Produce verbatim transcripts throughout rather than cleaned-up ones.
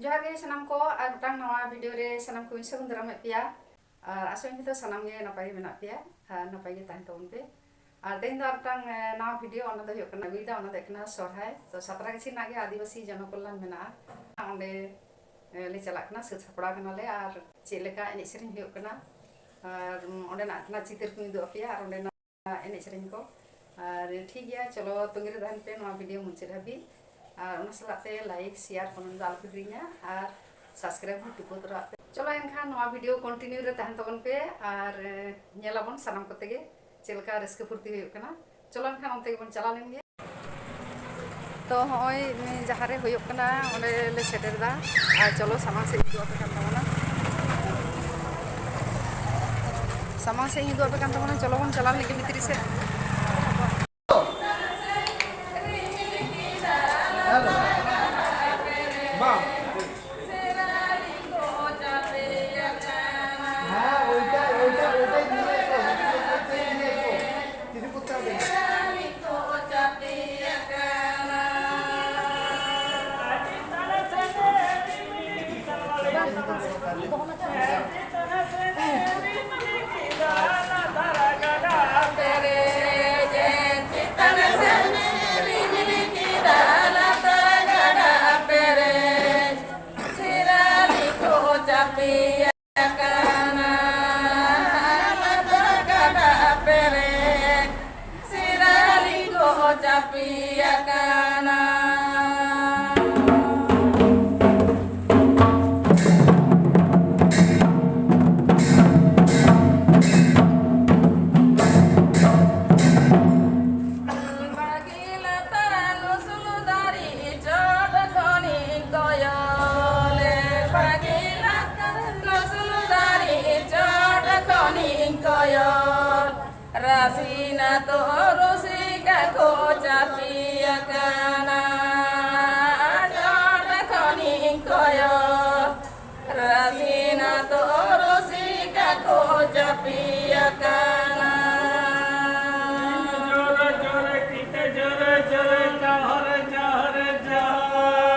ᱡᱚᱦᱟᱨ ᱜᱮ ᱥᱟᱱᱟᱢ ᱠᱚ, ᱟᱨ ᱢᱤᱫᱴᱟᱝ ᱱᱟᱣᱟ ᱵᱷᱤᱰᱤᱭᱳ ᱨᱮ ᱥᱟᱱᱟᱢ ᱠᱚᱧ ᱥᱟᱹᱜᱩᱱ ᱫᱟᱨᱟᱢᱮᱫ ᱯᱮᱭᱟ᱾ ᱟᱨ ᱟᱥᱚᱜ ᱟᱹᱧ ᱡᱚᱛᱚ ᱥᱟᱱᱟᱢ ᱜᱮ ᱱᱟᱯᱟᱭ ᱜᱮ ᱢᱮᱱᱟᱜ ᱯᱮᱭᱟ ᱟᱨ ᱱᱟᱯᱟᱭ ᱜᱮ ᱛᱟᱦᱮᱱ ᱛᱟᱵᱚᱱ ᱯᱮ᱾ ᱟᱨ ᱛᱮᱦᱮᱧ ᱫᱚ ᱟᱨ ᱢᱤᱫᱴᱟᱝ, ᱮ, ᱱᱟᱣᱟ ᱵᱷᱤᱰᱤᱭᱳ, ᱚᱱᱟ ᱫᱚ ᱦᱩᱭᱩᱜ ᱠᱟᱱᱟ, ᱟᱹᱜᱩᱭᱮᱫᱟ, ᱚᱱᱟ ᱫᱚ ᱦᱩᱭᱩᱜ ᱠᱟᱱᱟ ᱥᱚᱨᱦᱟᱭ᱾ ᱛᱚ ᱥᱟᱛᱨᱟᱜᱟᱹᱪᱷᱤ ᱨᱮᱱᱟᱜ ᱜᱮ ᱟᱹᱫᱤᱵᱟᱹᱥᱤ ᱡᱚᱱᱚᱠᱚᱞᱞᱟᱱ ᱢᱮᱱᱟᱜᱼᱟ, ᱚᱸᱰᱮ, ᱮ, ᱞᱮ ᱪᱟᱞᱟᱜ ᱠᱟᱱᱟ, ᱥᱟᱹᱛ ᱥᱟᱯᱲᱟᱣ ᱠᱟᱱᱟᱞᱮ᱾ ᱟᱨ ᱪᱮᱫ ᱞᱮᱠᱟ ᱮᱱᱮᱡ ᱥᱮᱨᱮᱧ ᱦᱩᱭᱩᱜ ᱠᱟᱱᱟ, ᱟᱨ ᱚᱸᱰᱮᱱᱟᱜ ᱛᱷᱟᱱᱟ ᱪᱤᱛᱟᱹᱨ ᱠᱚᱧ ᱩᱫᱩᱜ ᱟᱯᱮᱭᱟ, ᱟᱨ ᱚᱸᱰᱮᱱᱟᱜ ᱮᱱᱮᱡ ᱥᱮᱨᱮᱧ ᱠᱚ᱾ ᱟᱨ ᱴᱷᱤᱠ ᱜᱮᱭᱟ, ᱪᱚᱞᱚ ᱛᱚᱸᱜᱮ ᱨᱮ ᱛᱟᱦᱮᱱ ᱯᱮ ᱱᱚᱣᱟ ᱵᱷᱤᱰᱤᱭᱳ ᱢᱩᱪᱟᱹᱫ ᱦᱟᱹᱵᱤᱡ᱾ ᱟᱨ ᱚᱱᱟ ᱥᱟᱞᱟᱜ ᱛᱮ ᱞᱟᱭᱤᱠ, ᱥᱮᱭᱟᱨ, ᱠᱚᱢᱮᱱᱴ ᱫᱚ ᱟᱞᱚᱯᱮ ᱦᱤᱲᱤᱧᱟ, ᱟᱨ ᱥᱟᱵᱥᱠᱨᱟᱭᱤᱵ ᱦᱚᱸ ᱴᱤᱯᱟᱹ ᱛᱚᱨᱟ ᱯᱮ᱾ ᱪᱚᱞᱚ ᱮᱱᱠᱷᱟᱱ ᱱᱚᱣᱟ ᱵᱷᱤᱰᱤᱭᱳ ᱠᱚᱱᱴᱤᱱᱤᱭᱩ ᱨᱮ ᱛᱟᱦᱮᱱ ᱛᱟᱵᱚᱱ ᱯᱮ, ᱟᱨ, ᱮ, ᱧᱮᱞᱟᱵᱚᱱ ᱥᱟᱱᱟᱢ ᱠᱚᱛᱮ ᱜᱮ ᱪᱮᱫ ᱞᱮᱠᱟ ᱨᱟᱹᱥᱠᱟᱹ ᱯᱷᱩᱨᱛᱤ ᱦᱩᱭᱩᱜ ᱠᱟᱱᱟ᱾ ᱪᱚᱞᱚ ᱮᱱᱠᱷᱟᱱ ᱚᱱᱛᱮ ᱜᱮᱵᱚᱱ ᱪᱟᱞᱟᱣ ᱞᱮᱱ ᱜᱮ᱾ ᱛᱚ ᱦᱚᱸᱜᱼᱚᱭ ᱡᱟᱦᱟᱸ ᱨᱮ ᱦᱩᱭᱩᱜ ᱠᱟᱱᱟ, ᱚᱸᱰᱮ ᱞᱮ ᱥᱮᱴᱮᱨ ᱮᱫᱟ᱾ ᱟᱨ ᱪᱚᱞᱚ ᱥᱟᱢᱟᱝ ᱥᱮᱫ ᱤᱧ ᱩᱫᱩᱜ ᱟᱯᱮ ᱠᱟᱱ ᱛᱟᱵᱚᱱᱟ, ᱥᱟᱢᱟᱝ ᱥᱮᱫ ᱤᱧ ᱩᱫᱩᱜ ᱟᱯᱮ ᱠᱟᱱ ᱛᱟᱵᱚᱱᱟ᱾ ᱪᱚᱞᱚ ᱵᱚᱱ ᱪᱟᱞᱟᱣ ᱞᱮᱱ ᱜᱮ ᱵᱷᱤᱛᱨᱤ ᱥᱮᱫ᱾ ᱨᱟᱥᱤᱱᱟ ᱛᱚ ᱨᱩᱥᱤᱠᱟ ᱠᱚ ᱪᱟᱯᱤ ᱟᱠᱟᱱᱟ, ᱪᱚᱴ ᱠᱷᱚᱱᱤᱧ ᱠᱚᱭᱚᱜ᱾ ᱨᱟᱥᱤᱱᱟ ᱛᱚ ᱨᱩᱥᱤᱠᱟ ᱠᱚ ᱪᱟᱯᱤ ᱟᱠᱟᱱᱟ᱾ ᱡᱳᱨᱮ ᱡᱳᱨᱮ ᱠᱤᱛᱟᱹ ᱡᱳᱨᱮ ᱡᱳᱨᱮ ᱡᱚᱦᱚᱨ ᱡᱚᱦᱚᱨ ᱡᱚᱦᱚᱨ᱾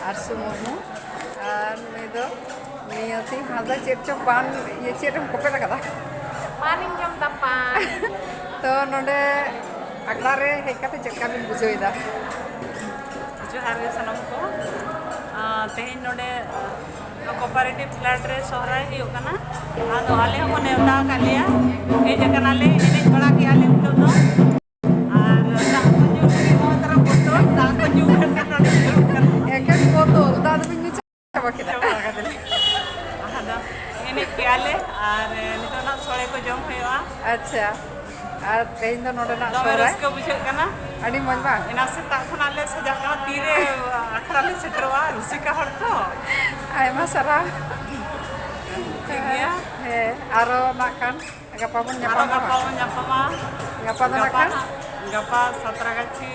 ᱟᱨᱥᱩ ᱢᱩᱨᱢᱩ᱾ ᱟᱨ ᱱᱩᱭ ᱫᱚ ᱱᱤᱭᱟᱹ ᱛᱤᱧ ᱦᱟᱸᱥᱫᱟ᱾ ᱪᱮᱫ ᱪᱚ ᱯᱟᱱ, ᱤᱭᱟᱹ, ᱪᱮᱫ ᱮᱢ ᱠᱚᱯᱮᱫ ᱟᱠᱟᱫᱟ? ᱯᱟᱱᱤᱧ ᱡᱚᱢ ᱫᱟ, ᱯᱟᱱ᱾ ᱛᱚ ᱱᱚᱰᱮ ᱟᱠᱷᱲᱟ ᱨᱮ ᱦᱮᱡ ᱠᱟᱛᱮ ᱪᱮᱫ ᱞᱮᱠᱟ ᱵᱤᱱ ᱵᱩᱡᱷᱟᱹᱣ ᱮᱫᱟ? ᱡᱚᱦᱟᱨ ᱜᱮ ᱥᱟᱱᱟᱢ ᱠᱚ᱾ ᱟᱸ, ᱛᱮᱦᱮᱧ ᱱᱚᱰᱮ, ᱟᱸ, ᱠᱳᱯᱟᱨᱮᱴᱤᱵᱷ ᱯᱷᱞᱟᱴ ᱨᱮ ᱥᱚᱦᱨᱟᱭ ᱦᱩᱭᱩᱜ ᱠᱟᱱᱟ᱾ ᱟᱫᱚ ᱟᱞᱮ ᱦᱚᱸᱠᱚ ᱱᱮᱣᱛᱟ ᱟᱠᱟᱫ ᱞᱮᱭᱟ, ᱦᱮᱡ ᱟᱠᱟᱱᱟᱞᱮ, ᱮᱱᱮᱡ ᱵᱟᱲᱟ ᱠᱮᱜᱼᱟ ᱞᱮ ᱱᱤᱛᱚᱜ ᱫᱚ᱾ ᱟᱨ ᱫᱟᱜ ᱠᱚ ᱧᱩ ᱠᱟᱛᱮ ᱱᱚᱣᱟ ᱛᱟᱨᱟ ᱵᱚᱛᱚᱞ ᱫᱟᱜ ᱠᱚ ᱧᱩ ᱠᱟᱛᱮ ᱱᱚᱰᱮ ᱫᱩᱲᱩᱵ ᱠᱟᱱᱟ᱾ ᱮᱠᱮᱱ ᱵᱚᱛᱚᱞ ᱫᱟᱜ ᱫᱚᱵᱤᱱ ᱧᱩ ᱪᱟᱵᱟ ᱠᱮᱫᱟ? ᱪᱟᱵᱟ ᱠᱟᱫᱟᱞᱮ᱾ ᱟᱫᱚ ᱮᱱᱮᱡ ᱠᱮᱜᱼᱟ ᱞᱮ ᱟᱨ ᱱᱤᱛᱚᱜ ᱱᱟᱜ ᱥᱚᱲᱮ ᱠᱚ ᱡᱚᱢ ᱦᱩᱭᱩᱜᱼᱟ᱾ ᱟᱪᱪᱷᱟ, ᱟᱨ ᱛᱮᱦᱮᱧ ᱫᱚ ᱱᱚᱰᱮᱱᱟᱜ ᱫᱚᱢᱮ ᱥᱚᱦᱨᱟᱭ? ᱨᱟᱹᱥᱠᱟᱹ ᱵᱩᱡᱷᱟᱹᱜ ᱠᱟᱱᱟ᱾ ᱟᱹᱰᱤ ᱢᱚᱡᱽ ᱵᱟᱝ? ᱮᱱᱟᱝ ᱥᱮᱛᱟᱜ ᱠᱷᱚᱱᱟᱜ ᱞᱮ ᱥᱟᱡᱟᱜ ᱠᱟᱱᱟ, ᱛᱤᱨᱮ ᱟᱠᱷᱲᱟ ᱞᱮ ᱥᱮᱴᱮᱨᱚᱜᱼᱟ, ᱨᱩᱥᱤᱠᱟ ᱦᱚᱲ ᱛᱚ᱾ ᱟᱭᱢᱟ ᱥᱟᱨᱦᱟᱣ᱾ ᱴᱷᱤᱠ ᱜᱮᱭᱟ᱾ ᱦᱮᱸ, ᱟᱨᱚ ᱱᱟᱜ ᱠᱷᱟᱱ ᱜᱟᱯᱟ ᱵᱚᱱ ᱟᱨᱚ ᱧᱟᱯᱟᱢᱟ ᱜᱟᱯᱟ ᱵᱟᱝ? ᱵᱚᱱ ᱧᱟᱯᱟᱢᱟ᱾ ᱜᱟᱯᱟ ᱫᱚ ᱱᱟᱜ ᱜᱟᱯᱟ ᱠᱷᱟᱱ? ᱦᱟᱸᱜ, ᱜᱟᱯᱟ ᱥᱟᱛᱨᱟᱜᱟᱪᱷᱤ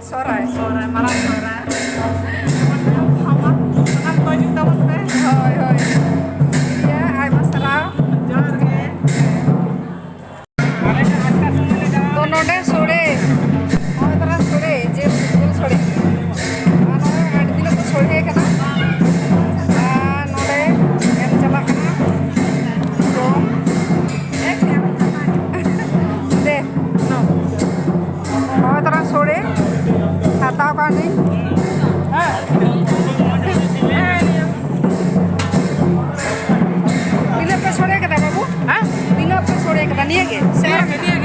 ᱥᱚᱦᱨᱟᱭ᱾ ᱥᱚᱦᱨᱟᱭ, ᱢᱟᱨᱟᱝ ᱥᱚᱦᱨᱟᱭ᱾ ᱡᱮᱢᱚᱱ ᱧᱟᱯᱟᱢᱟ, ᱥᱟᱱᱟᱢ ᱠᱚ ᱦᱤᱡᱩᱜ ᱛᱟᱵᱚᱱ ᱯᱮ᱾ ᱦᱳᱭ, ᱦᱳᱭ᱾ ᱴᱷᱤᱠ ᱜᱮᱭᱟ, ᱟᱭᱢᱟ ᱥᱟᱨᱦᱟᱣ᱾ ᱡᱚᱦᱟᱨ ᱜᱮ᱾ ᱛᱚ ᱱᱚᱰᱮ ᱥᱚᱲᱮ, ᱱᱚᱜᱼᱚᱭ ᱛᱟᱨᱟ ᱥᱚᱲᱮ, ᱡᱤᱞ, ᱡᱤᱞ ᱥᱚᱲᱮ᱾ ᱟᱨ ᱱᱚᱜᱼᱚᱭ ᱟᱹᱰᱤ ᱫᱤᱱ ᱠᱚ ᱥᱚᱲᱮ ᱠᱟᱱᱟ᱾ ᱟᱨ ᱱᱚᱰᱮ ᱮᱢ ᱪᱟᱞᱟᱜ ᱠᱟᱱᱟ᱾ ᱛᱚ, ᱫᱮ, ᱱᱚᱜᱼᱚᱭ ᱛᱟᱨᱟ ᱥᱚᱲᱮ ᱦᱟᱛᱟᱣ ᱠᱟᱜ ᱱᱤᱧ᱾ ᱛᱤᱱᱟᱹᱜ ᱯᱮ ᱥᱚᱲᱮ ᱠᱟᱫᱟ ᱵᱟᱹᱵᱩ? ᱦᱮᱸ? ᱛᱤᱱᱟᱹᱜ ᱯᱮ ᱥᱚᱲᱮ ᱠᱟᱫᱟ? ᱱᱤᱭᱟᱹ ᱜᱮ? ᱥᱮ ᱱᱤᱭᱟᱹ ᱜᱮ, ᱱᱤᱭᱟᱹ